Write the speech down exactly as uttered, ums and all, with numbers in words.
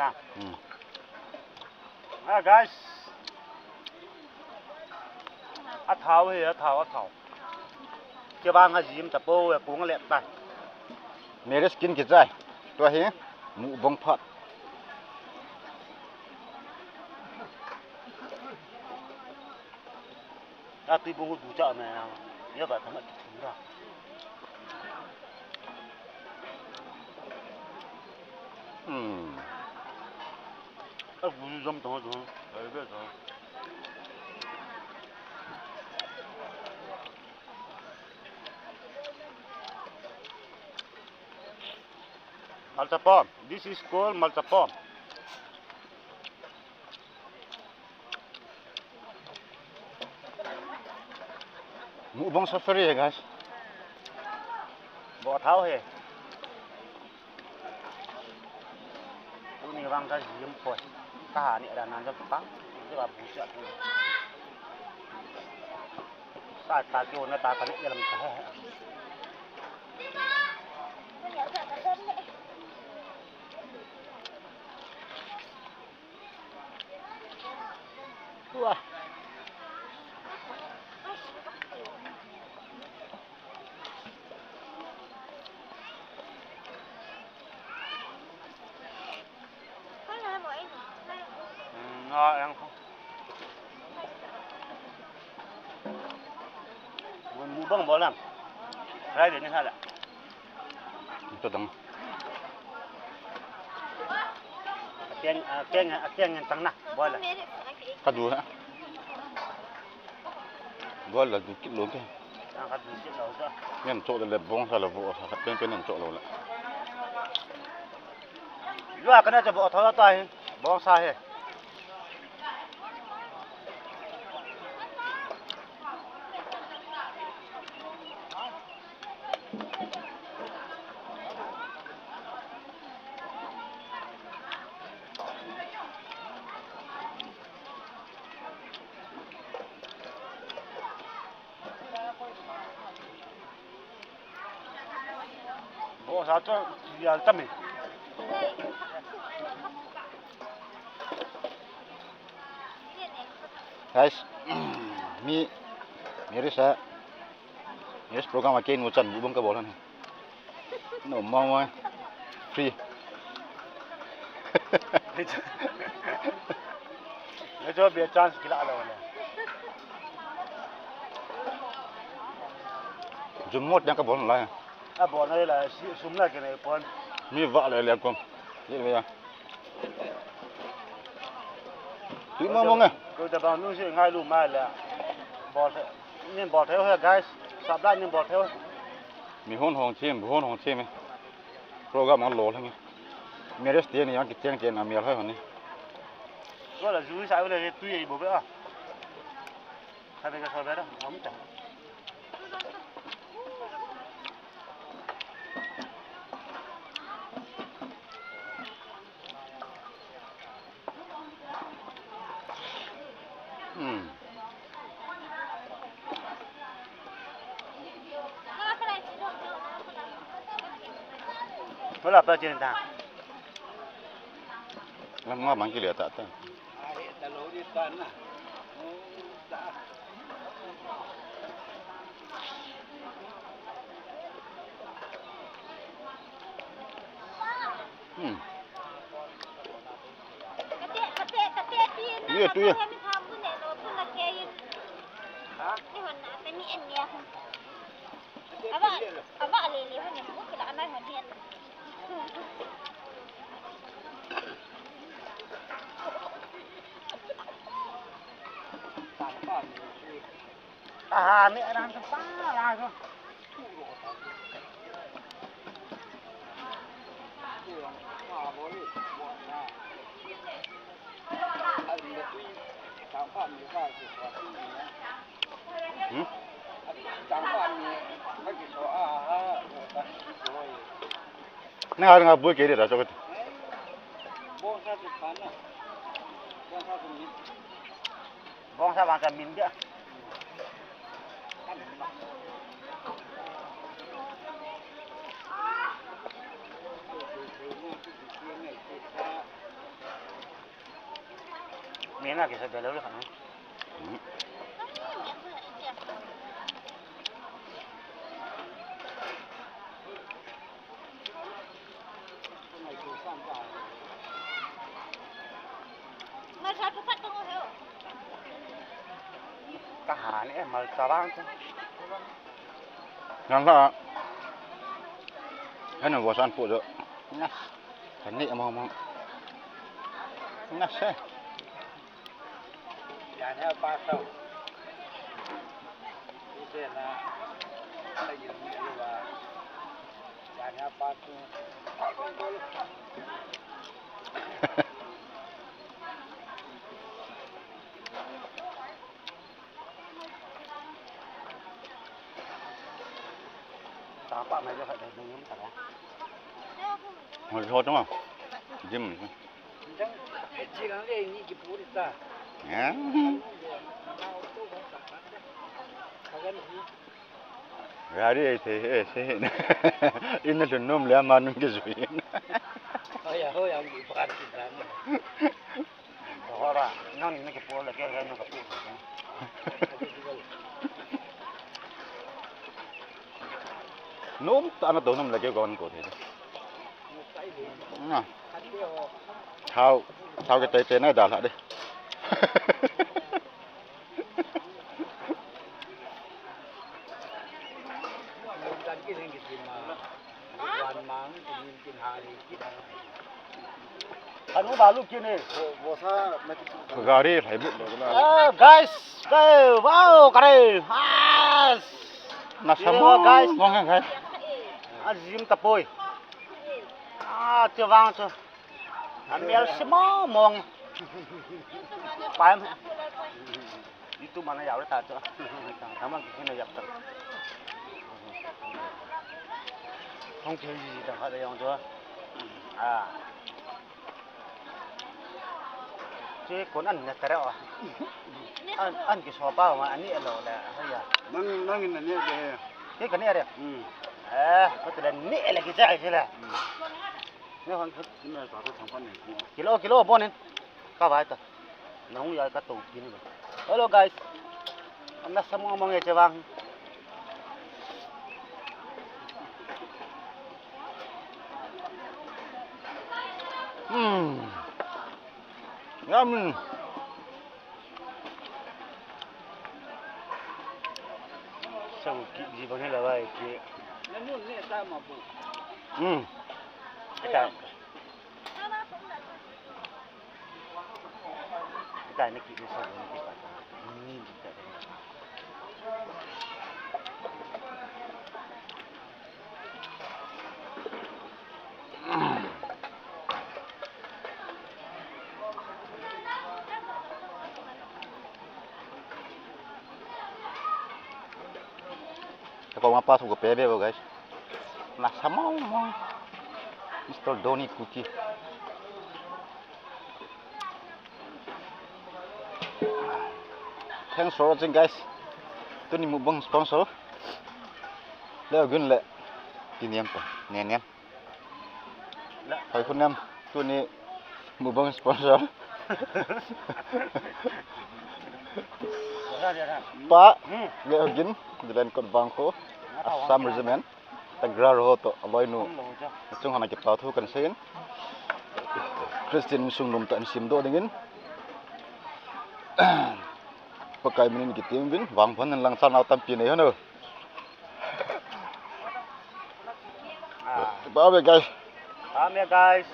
Hmm. Ah, guys. A thao hi, a thao, a thao. Kei vang a jim ta po, e kung le ta. Mere skin kichai. Tua hi, mukbang phat. A tui bung du cha na ya. Ya ba ta ma ki thum da. Hmm. A bu zam tong tong. Ai be tong. Malchapom. This is called malchapom. Mukbang safari hai, guys. Bo thao hai. Tuni vang ka jim poi. Ka ha ni ra nan jam pa. Ni ba bu sia tu. Sa ta ki ona ta ka ni lam ka hai. Wah. Hmm, nga yang ko. Mun mu bang bolam. Friday ni hala. Ito dang. Akeng, akeng, akeng yang tang na, bola. Kadu ha. Bola du kilo ke. Ang kadu kilo sa. Ngen chok le bong sa le vo sa, pen pen ngen chok lo le. Lua kana cha bo tho ta hi. Bong sa hi. Bo sa chu yal tam e. Guys, mi, mi risa. Yes, program a kei nu chan bu bang ka bol han. No, mama. Free. Nge cho be chance kila lo le. Jumot yang ka bol lai. A bol lai la si sum la ke nei pon. Mi va le le kom. Ye le ya. Tui mong mong e. Ko ta bang nu si ngai lu mai le. Bol the. Nin bol the ho guys. Sap lai nin bol the ho. Mi hon hong chim, bu hon hong chim e. Program ang lo lang e. Marriage te ni yang kicheng cheng a mial hai hon ni. Ko la ju sa le tui e bo be a. Kha be ka so be da. Om ta. Hmm. Wala pa chin ta. Lam nga bang kile ta ta. Hmm. Tuye, tuye. Aha, ni rang sa pa, rang sa. Hmm? Na nga bui ke de da chokot. Bong sa vang sa min dia. Ina kisa belo le khan. Malcha thu phat tong ho. Ka ha ni, eh, malcha vang chu. Nang la. Hanu bo san pu jo. Na. Kan ni mo mo. Na se. Yan ha pa tau. Ise na. Sa yin ni wa. Yan ha pa tu. Tapa mai jo khat dei dei ta. Ngol ho tama. Jim. Jang, eh, jilang le ni ki pu ta. Ya. Kagan hi. Gari ai the, eh, se. Ina lun nom le ama nun ki zui. Hoya, hoya, ki pa ki ta. Hora, nang ni ke pol ke, nang ke pol. Nom ta na to nom lage gon ko the. Na. Thao, thao ke tai tai na dal ha de. Anu balu kini. Gari lhai bu lo na. Ah, guys, guys, wow, kare. Ah, na samo guys. Mong hai. Ah, jim tapoi. Ah, chu vang chu. An mial simo mong. Pai. Itu mana ya udah tahu. Sama kita nak yapkan. Hong kiri di tempat yang tu. Ah. Cik kon an nak terus. An an kisah apa ma ani elo le. Ya. Nang nang ini ni ke. Ke kan ni ada. Hmm. Eh, betul ni lagi cak sila. Hmm. Kilo, kilo, bonin. Ka vai ta. Nahung ya ka to kini ba. Hello guys. Amna samo mo nge che vang. Hmm. Yummy. Sao ki ji bang hela vai ki. Hmm. Ita. Ita ni ki ni sao ni ki pa. Ni ni ka. Ako nga pasok ko pebe ko, guys. Nasa mo mo. Mister Donny Cookie. Thanks for watching, guys. Tuni mukbang sponsor. Leo gun le. Tiniam pa. Neniam. Hoi khun nem, tuni mukbang sponsor. Pa, hmm. Leo gun, Dilen kot bang ko, Assam Regiment. Tagra ro to, aloi nu. Chung hana kipathu kan sein. Christian sung lum ta an sim do dingin. Pakai minin kitim vin, vang pon lang chan au tampi nei hano. Ah. Ba be guys. Ba be guys.